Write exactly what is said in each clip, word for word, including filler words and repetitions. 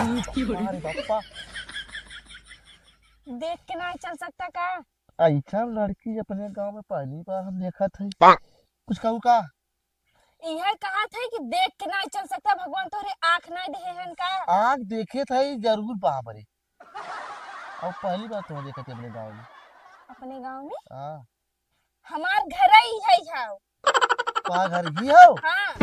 अरे बापा। देख के ना चल सकता का? ऐसा लड़की अपने गांव में पहली बार हम देखत हई। कुछ कहू का? इहे कहत है कि देख के ना चल सकता, भगवान तोहरे आँख ना दिहे हन का? आँख देखे था, ई जरूर बा हमरे। अब पहली बार तुम्हें देखत है अपने गाँव में। अपने गाँव में? हाँ। हमार घर ही है, हाउ। तुम्हार घर ही हो? हाँ।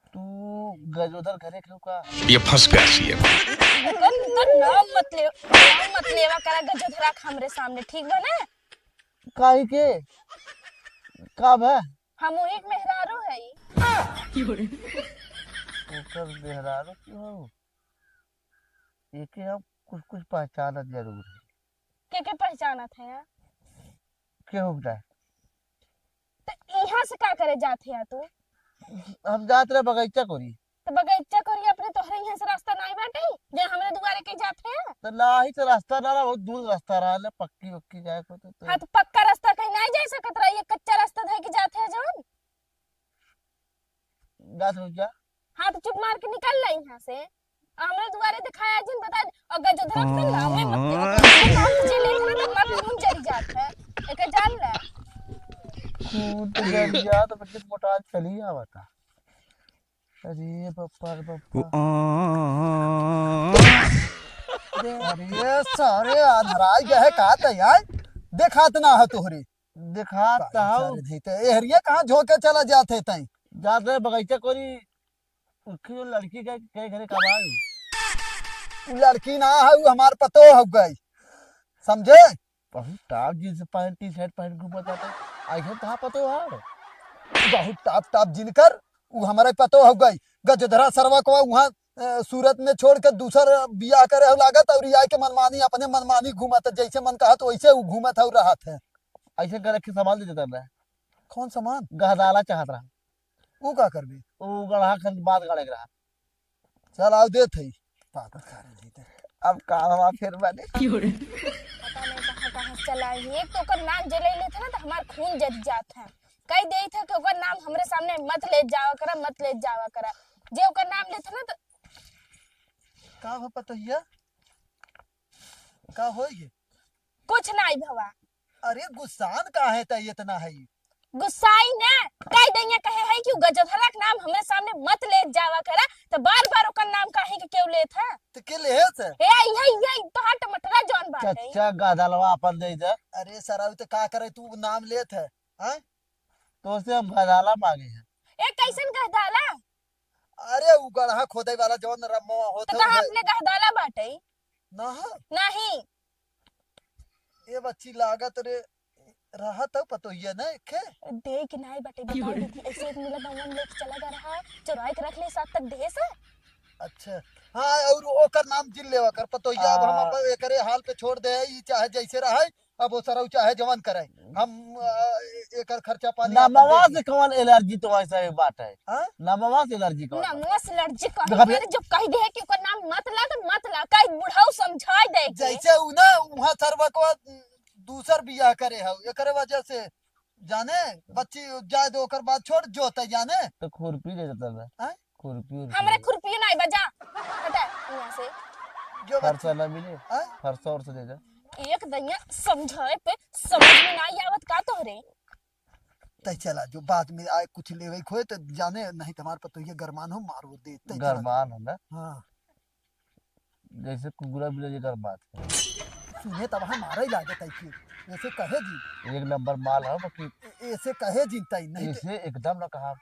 तू गजोधर घरे के हो का? ये फंस गया सीएम। एकर, एकर नाम मत ले, नाम मत लेवा करा गजोधरा के हमरे सामने, ठीक बा ना? काहे के? का बा? हम वही के मेहरारू हई। ओकर मेहरारू क्यों हो? एके हम कुछ कुछ पहचानत जरूर है। के के पहचानत है यार? केहू के ना। तो यहाँ से का करे जात है तू? हम जात रहे बगीचा कोरी। तो बगीचा कोरी अपने तोहरे यहाँ से रास्ता नहीं बाटे, जे हमरे दुआरे के जात है? तो नाही तो रास्ता ना रहा, बहुत दूर रास्ता रहा, ले पक्की वक्की जाए को तो, तो। हाँ, तो पक्का रास्ता कहीं नहीं जा सकत रहा, ये कच्चा रास्ता धर के जात है जौन। जात रुक जा। हाँ, तो चुप मार के निकल ले यहाँ से। हमरे दुआरे दिखाया जिन बता दे। और गजोधरा के नाम में मत लेवा कर। नाम तुझे ले लेना तो मत खून जरी जात है। एके जान ले। खून तो जरी जात, तो किस मोटा चली आवता। अरे बप्पा रे बप्पा। अरे सारे अंधराई गए का तैयार? देखात ना है तोहरे। देखात का तो हऊ। सारे नहीं तो एहरिया कहाँ झोंके चला जात है तई? जात रहे बगीचा कोरी, उनकी जो लड़की के, के घरे कमाई। उ लड़की ना है, उ हमार पतो हो गई, समझे? बहुत टॉप जींस पैंट, टी शर्ट पहन के घूमत जाता। ऐसे कहाँ पतो है? बहुत टॉप टॉप जिनकर, उ हमारे पतो हो गई। गजोधरा सरवा को वहाँ, अ, सूरत में छोड़ के दूसर बियाह करे हो लागत और ये आके मनमानी, अपने मनमानी घूमत है, जैसे मन कहत वैसे उ घूमत है और रहत है। ऐसे घर रख के सामान दे देता रहा। कौन सामान? गहदाला चाहत रहा। उ का करबे? उ गढ़ा खन के बात गढ़े के रहा। चल आओ देत हई। पागल सारे नहीं तो। अब का हवा फिर बने? पता नहीं कहाँ कहाँ से चला आई। एक तो ओकर नाम जे ले लेत है ना तो हमार खून जर जात है। कह देत है कि ओकर नाम हमरे सामने मत ले जावा करा, मत ले जावा करा। जे ओकर नाम लेत है ना तो का हो पतोहिया? का होई गे? कुछ नहीं भवा। अरे गुस्सान काहे त इतना है? गुस्साई ना, कह दैया कहे है कि उ गजोधरा के नाम हमरे सामने मत ले जावा करा, तो बार-बार ओकर नाम काहे के केहू लेत है? तो के लेत है? ए, आई है, ये तोहार टमाटरा जौन बात है। चच्चा गदलवा अपन दे दे। अरे सराऊ तो का करे तू नाम लेत है, हैं? तो से हम गदला मांगे हैं। ए, कैसन गदला? अरे उ गढ़ा खोदे वाला जौन रमवा होत तो है कहाँ उहे। अपने गहदाला बाटे? ना है? नहीं। ए बच्ची लागत रे, रहत हौ पतोहिया ना एखे? देख नाई बाटे, बताई देती, ऐसे एक मिला दौन लेके चला गया रहा, चुराई के रख ले सात तक देह से। अच्छा, हाँ, और ओकर नाम जिन लेवा कर पतोहिया, अब हम हाँ। अपन एकरे हाल पे छोड़ दे, ई चाहे जैसे रहे, अब वो सरऊ चाहे जवन करे, हम, अ, एकर खर्चा पानी आपन नमवा देख से लेब। कौन एलर्जी तो ऐसा ही बात है? हाँ? नमवा से एलर्जी कौन? नमवा से एलर्जी कौन? देखा बे- अरे, जो कह दे है कि ओकर नाम मत ला, तो मत ला। कई बुढ़ऊ समझाई दे के। जैसे उ ना, उहाँ सरवा को दूसर बियाह करे हौ, एकरे वजह से जाने, बच्ची जाए दे, ओकर बात छोड़, जो तय जाने। तो खुरपी दे देता बे। हाँ? खुरपी उरपी हमरे दे। खुरपी नहीं बजा। हटा यहाँ से। जो बच्ची फरसा ना मिले, हाँ? फरसा और से दे दे। एक दैया समझाए पे समझ में ना आवत का तोहरे? तै चला जो, बाद में आए कुछ लेवे खोए तो जाने, नहीं तुम्हारे पतोहिया गरमान हो, मारो दे, तै चला जो। गरमान हो ना? हाँ। जैसे कुकुरा बिलाई गरमात है। सुने तब हम मारे ही लागे तै फिर। ऐसे कहे जी। एक नंबर माल हो, बाकी ए-, ऐसे कहे जी तै, नहीं तो ऐसे एकदम ना कहा।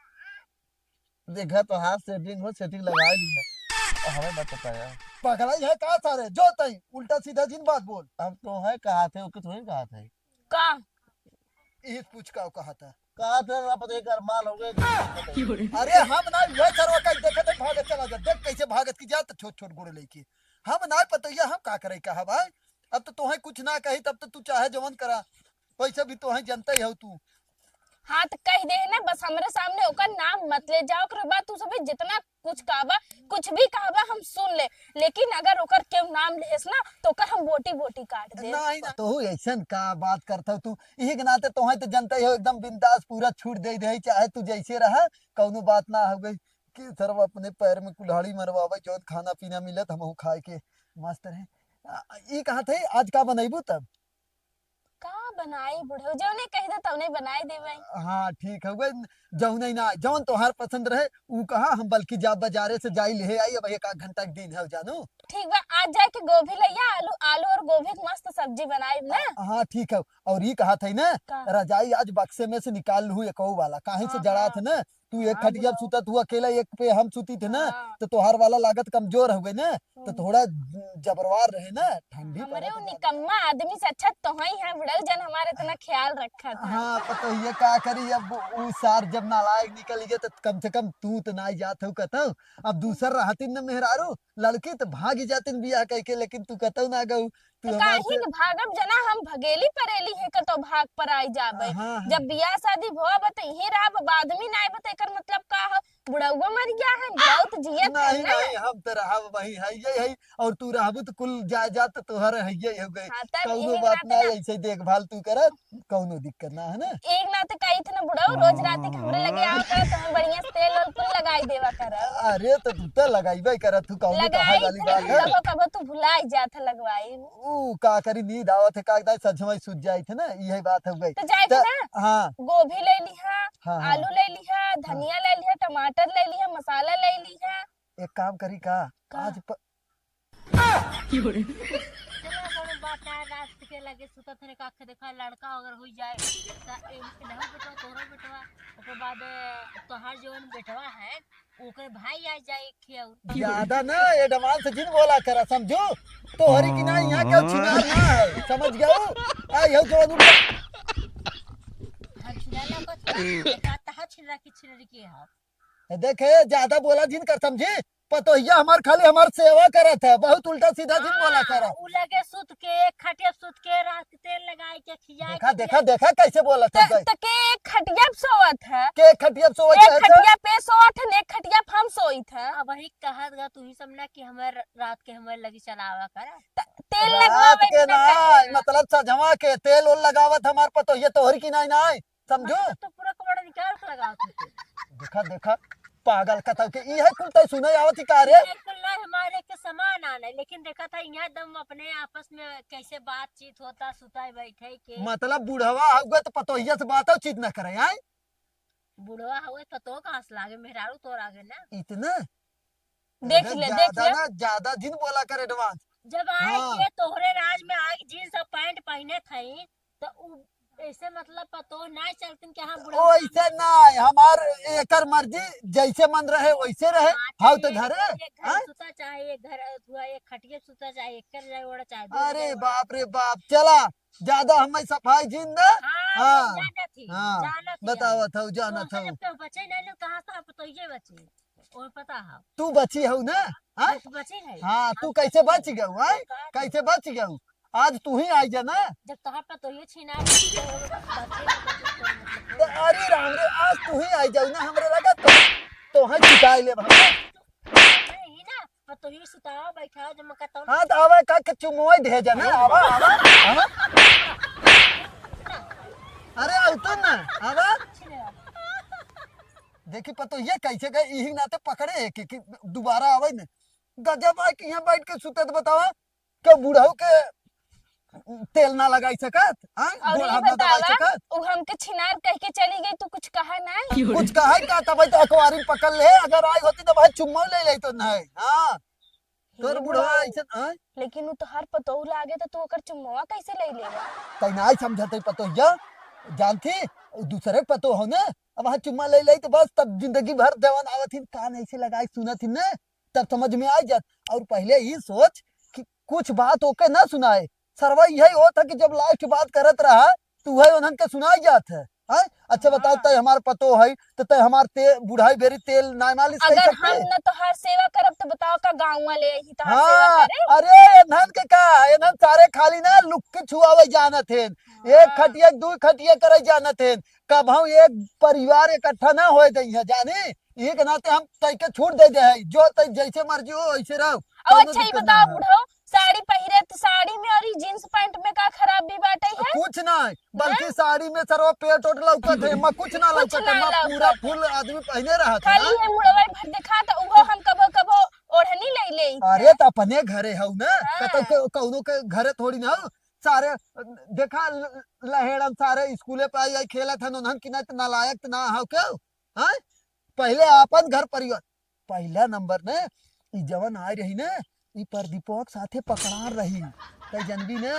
देखा तो हाथ सेटिंग हो, सेटिंग लगा ली है। और हमें बात पता है। पगलाई है का सारे? जो तई उल्टा सीधा जिन बात बोल। हम तो है कहा थे, ओके थोड़ी कहा थे। का? इस पूछ का कहा था? कहा थे ना, पता है, अरमान हो गए। अरे हम ना, वह सरवा का देखे थे, भागे चला जा। देख कैसे भागत की जात, छोट छोट गोड़े लेके। हम ना पता ये हम का करे कहा भाई? अब तो तोहे कुछ ना कही, तब तो तू चाहे जवन करा। वैसे भी तोहे जनता ही हो तू। हाँ, तो कह दे ना, बस हमरे सामने ओकर नाम मत ले जाओ, ओकरे बाद तू सभी जितना कुछ कहबा, कुछ भी कहबा, हम सुन ले, लेकिन अगर ओकर केहू नाम लेस ना, तो ओकर हम बोटी बोटी काट दे। नहीं, नहीं। तो हूँ ऐसन का बात करत हो तू? यही के नाते तोहे तो जनता ही हो, एकदम बिंदास पूरा छूट दे दे, चाहे तू जैसे रहा, कौनो बात ना हो गई। कि सरवा अपने पैर में कुल्हाड़ी मरवावे, जौन खाना पीना मिलत हमहू खाए के। मास्टर है, आ, ई कहा थे, आज का बनैबू तब? का बनाई बुढ़ऊ, जौने कह दे तौने बनाई देबै। हाँ, ठीक है, वही जौने ना, जौन तोहार पसंद रहे, ऊ कहा, हम बल्कि जा बाजारे से जाई ले आई, अब एक आध घंटा के दिन है, जानू। ठीक बा, आज जाके गोभी लइया, आलू, आलू और गोभी के मस्त सब्जी बनाई ना। हाँ, ठीक है। और ई कहा थे ना, का? रजाई आज बक्से में से निकाल लू एको वाला, काहे से हाँ, जड़ा हाँ। थे ना, तू एक हाँ, खटिया बुढ़ऊ। सुतत हुआ अकेला, एक पे हम सुती थे ना, हाँ। तो तोहार वाला लागत कमजोर हो गए ना, तो हम्म। थोड़ा जबरवार रहे ना, ठंडी हमरे पड़त उ ज्यादा। निकम्मा आदमी से अच्छा तोहई है बुढ़ऊ, जन हमार इतना ख्याल रखत है। हाँ, पतोहिया का करी, अब उ सार जब नालायक निकल गए तो कम से कम तू तो ना जात हो कतौ। अब दूसर रहतिन न मेहरारू लड़की तो भागी जातिन बियाह कह के, लेकिन तू कतौ ना गऊ। तू तो हमार काहे से के भागब जना, हम भगेली परेली है, कतौ भाग पर आई जाबे। हाँ, हाँ। जब बियाह शादी भवा बा त इही रहब, अब आदमी ना आइबे त एकर मतलब का हो? बुढ़उआ मर गया है, बुढ़ऊ तो जियत है नहीं, ना। नहीं, हम तो रहब वही है, ये है, और तू रहबू तो कुल जायदाद तो तोहर है, ये हो गए। हाँ, तब कौनो यही बात बात ना, ना। ऐसे देखभाल तू कर, कौनो दिक्कत ना है ना। एक ना तो कही थे ना बुढ़ऊ, रोज रात के हमरे लगे आओ कर, तुम्हें बढ़िया से तेल और कुल लगाई देवा कर। अरे तो तू तो लगाईबे करत, तू कौनो लगाई कहे वाली थे, बात है? कबो कबो तू भुलाई जात है लगवाई। ऊ का करी, नींद आवत है, का दाई सजमई सूझ जाई थे ना, यही बात हो गई। तो जाई थे त-, ना, हाँ। गोभी ले लिहा, हाँ, हाँ। आलू ले लिहा, हाँ। धनिया ले लिहा, टमाटर ले लिहा, मसाला ले लिहा। एक काम करी का, का? आज प- चलो, कोनो बात ना, रात के लगे सुतत है, का देखा लड़का अगर हुई जाए, त ए-, इनहु बेटवा, तोहरो बेटवा, ओकर बाद तोहार जवन बेटवा है, ओकर भाई आ जाए खियाऊ। ज्यादा ना advance जिन बोला करा, समझू? तोहरी की ना यहाँ के छिनार ना है, समझ गऊ? आ, यहू जवन उनका हम छिनार ना कुछ, का तहा छिनरा की छिनरी के है। ए, देखे, ज्यादा बोला जिन कर, समझी? पतोहिया हमार खाली हमार सेवा करत है, बहुत उल्टा सीधा जिन बोला हाँ, करा। उ लगे सुत के, एक खटिया सुत के, रात के तेल लगाए के खियाए देखा, के देखा, दिया। देखा कैसे बोलत है त, भाई। त के एक खटिया पे सोवत है? के एक खटिया पे सोवत एक है, खटिया पे सोवत है, एक खटिया पे हम सोइत है। अब वही कहत गा तू ही सब ना कि हमर रात के हमर लगी चलावा करा। त तेल रात लगवावे के के ना ना, खटिया। मतलब सजवा के तेल ओल लगावत हमार पतोहिया तोहरी की नाई नाई, समझू? मतलब तो पूरा कपड़ा निकाल के लगावत है। देखा, देखा, पागल कतौ के, ई है कुल तै सुने आवत ही का रे? बिल्कुल ना, हमारे के समान आने, लेकिन देखा था यहाँ दम अपने आपस में कैसे बातचीत होता, सुताई बैठे के। मतलब बुढ़वा हो गए तो पतोहिया से बातचीत न करे, आय? बुढ़वा हो गए, पतो कहाँ से लागे, मेहरारू तोर आगे ना। इतना? देख अरे ले, देख ज्यादा ले। ना, ज्यादा जिन बोला कर advance। जब आए हाँ। के तोहरे राज में आए, jeans और pant पहने थे, तो उ ऐसे मतलब पतो ना चलतिन कि हाँ, बुढ़ऊ ओइसे ना, हमार एकर मर्जी, जैसे मन रहे वैसे रहे। हाँ, हाँ, तो चाहे घरे, एक घर हाँ? सुता, चाहे एक घर हुआ, एक खटिया सुता, चाहे एक कर जाए ओढ़ा, चाहे दो अरे घर ओढ़ा। बाप रे बाप, चला, ज्यादा हमें सफाई जिन ना। हाँ, हाँ, जानत ही, हाँ, जानत ही बतावत हम। हूँ, जानत तो हूँ। जब तो बचे नहीं, नहीं, कहाँ से आप तो ये बचे? और पता है। तू बची हऊ ना? हाँ? बस बची है। हाँ, तू कैसे बच गऊ, हाँ? कैसे बच गऊ? आज तू ही आई जा ना। जब तोहार पतोहियो छिनार बची गई होगी, तो बचे ना, बचे तो मतलब तो अरे राम रे, आज तू ही आई जाऊ ना हमरे लगे तो, तो है चिताई ले भाई। नहीं ना, पतोहियो सुतावा बैठावा, जब मका तो हाँ, तो आवा का के चुमोय दे जा ना, आवा, आवा, आवा। अरे, आउ तो ना, आवा। छिनार। देखी पतोहिया कैसे गए, इही नाते पकड़े है कि, कि दोबारा आवे न। गजब है कि यहाँ बैठ के सुतत बतावा, के बुढ़ऊ के तेल ना लगाई सकत, हाँ? और गोड़ ये हाथ ना दबाई बतावा, सकत। उ हमके छिनार कह के चली गई, तू कुछ कहा नहीं? कुछ कहा ही का, तब तो अखबारी पकड़ ले, अगर आई होती तो भाई चुम्मा ले लेतो नहीं, हाँ? तोर हे बुढ़वा बुढ़ऊ। ऐसे, हाँ? लेकिन उ तोहार पतोहू लागे तो तू ओकर चुम्मवा कैसे ले लेबा? तै नाई समझत है पतोहिया, जानती, उ दूसरे के पतोह हो ना, अब वहाँ चुम्मा ले ले तो बस तब जिंदगी भर देवन आवत हिन, कान ऐसे लगाए सुनत हिन ना, तब समझ में आ जात। और पहले ही सोच कि कुछ बात ओके ना सुनाए, सरवा यही होत है कि जब last बात करत रहा, तो वही उन्हन के सुनाई जात है। हैं? अच्छा बताओ, हाँ। तय हमार पतो है, तो तय हमार ते-, बुढ़ाई बेरी तेल नाय मालिश कर अगर सकते? हम न तोहार सेवा करब, तो बताओ का गाँव वाले यही तोहार सेवा हाँ, करे? अरे, एनहन के का, एनहन सारे खाली ना लुक के छुआवे जानत हैं। एक हाँ। खटिया, दू खटिया करे जानत हैं। कब हम एक परिवार इकट्ठा ना होए दई है, जाने? यही के नाते हम तय के छूट दे दे है। जो तय जैसे मर्जी हो, वैसे रहो। और कौनो अच्छा, ये दिक्कत बताओ ना है। बुढ़ऊ, साड़ी पहिरे तो साड़ी में और ई जींस पैंट में का खराबी बाटे है? कुछ ना, बल्कि हैं? साड़ी में सरवा पेट ओट लौकत है, एमा कुछ ना कुछ लौकत है, ना एमा पूरा लौकत। फुल आदमी पहने रहत है खाली ना। ये मुड़वा भर दिखा, तो उहो हम कबो कबो ओढ़नी ले ले। अरे, तो अपने घरे हऊ ना, हाँ। कतौ के, कौनो के घरे थोड़ी ना हऊ। सारे देखा ल-, लहेड़न सारे स्कूले पे आई, आई खेलत हन, उन्हन की ना तो नालायक तो ना हऊ क्यों? हाँ, पहले आपन घर परिवार, पहला नंबर ने, ई जवन आए रही ने, ई प्रदीपवा के साथे पकड़ान रही, तै जनबी ने?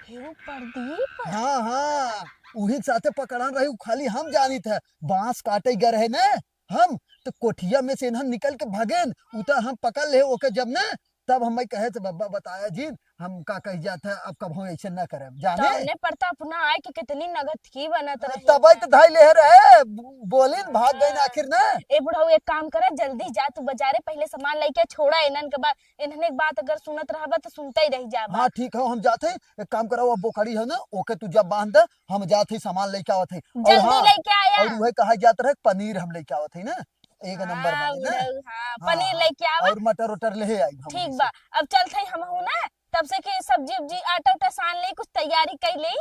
हे वो प्रदीप? हाँ, हाँ, उही के साथे पकड़ान रही, उ खाली हम जानित है, बांस काटे गए रहे ने हम, तो कोठिया में से इन्हन निकल के भगेन, उ तो हम पकड़ ले ओके जब ने, तब हम कहे थे, "बब्बा बताया जी, हम का कही जात है, अब कब हम ऐसे न करब, जाने?" सामने पर तो अपना आए कि कितनी नगद की बनत रही तबे है। तो धाई ले रहे, बोलिन भाग गई ना हाँ। आखिर ना। ए बुढ़ऊ, एक काम करे, जल्दी जा तू बाजारे, पहले सामान लेके छोड़ा इन्हन के बाद, इन्हन एक बात अगर सुनत रहबा तो सुनते ही रह जाबा। हाँ ठीक है, हम जाते हैं, एक काम करा, वो बोकड़ी है ना, ओके तू जब बांध दे, हम जाते ही सामान लेके आवत है। और जल्दी हाँ, लेके आया। और वह कहा जात रहे, पनीर हम लेके आवत है ना, एक नंबर हाँ, बनी ना। बुढ़ऊ, हाँ, हाँ, पनीर हाँ। लेके आवा। और मटर उटर ले आई हम ठीक वहीं बा, से। अब चलत है हम हूँ ना, तब से कि सब्जी उब्जी, आटा उटा सान ले, कुछ तैयारी कर ले।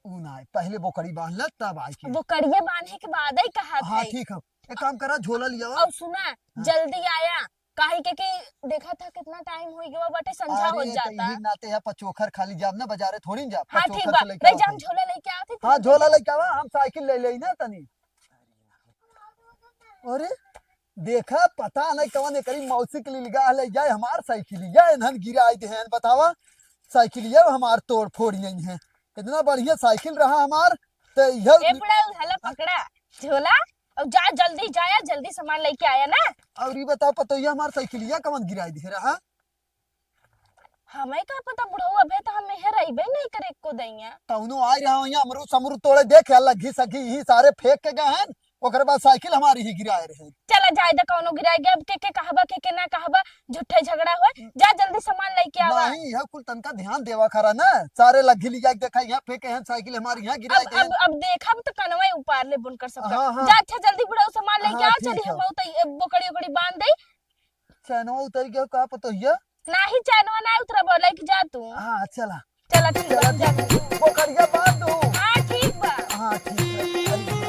ऊ ना, पहले बोकड़ी बांध ले, तब आई के। बोकड़िए बांधे के बाद ही कहा हाँ, था। ठीक है। एक काम करा, झोला लिया। और सुना, हाँ। जल्दी आया, काहे के कि देखा था कितना टाइम हो गया बाटे, संझा हो अरे, तो जाता। यही नाते है, पचोखर खाली जाब ना बाजारे, थोड़ी ना जाब, हाँ, ठीक पचोखर बा। से लेके रह आओ जाम, फिर। झोला लेके आओ, ठीक बा? हाँ, झोला लेके आवा, हम साइकिल ले लेई ना तनी। अरे, देखा, पता नहीं कवन एकरी मौसी के लिए ले जाए हमार साइकिलिया, इन्हन गिराई दे हैं, बतावा, साइकिलिया हमार तोड़ फोड़ नहीं है। इतना बढ़िया साइकिल रहा हमार, तो यह ए बुढ़ऊ, हला पकड़ा झोला, और जा जल्दी, जाया जल्दी सामान लेके आया ना। और ये बताओ पतोहिया, हमार साइकिलिया कवन गिराई दे रहा? हमें का पता बुढ़ऊ, अबे तो हम यह रहबे नहीं करे को दैया। कौनो आए रहा हो यहाँ अमरूद समरूद तोड़े, देख या लग्गी सग्गी यही सारे फेंक के गए हैं, ओकरे बाद साइकिल हमारी ही गिराए रहे। चला जाए दे, कौनो गिराए गए, अब के के कहबा, के के ना कहबा, झूठे झगड़ा होए। जा जल्दी सामान लेके आवा। नहीं, यह कुल तनका ध्यान देवा करा ना, सारे लग्गी लिया के देखा यहाँ फेंके हैं, साइकिल हमारी यहाँ गिराए अब, गए हैं। अब, अब देखब तो कनवा उपार ले बुनकर सबका। हाँ, हाँ। जा अच्छा जल्दी बुढ़ऊ सामान लेके हाँ, आओ, ठीक चली है। हम बहुत बोकड़ी ओकड़ी बांध दे। चैनवा उतर गया का पतोहिया? नाही, चैनवा ना उतरबो, लेके जा तू। हाँ, चला। चला, ठीक चला, बा, जा। ठीक। बोकड़िया बांध दो। हाँ, ठीक बा। हाँ, ठीक है। अरे,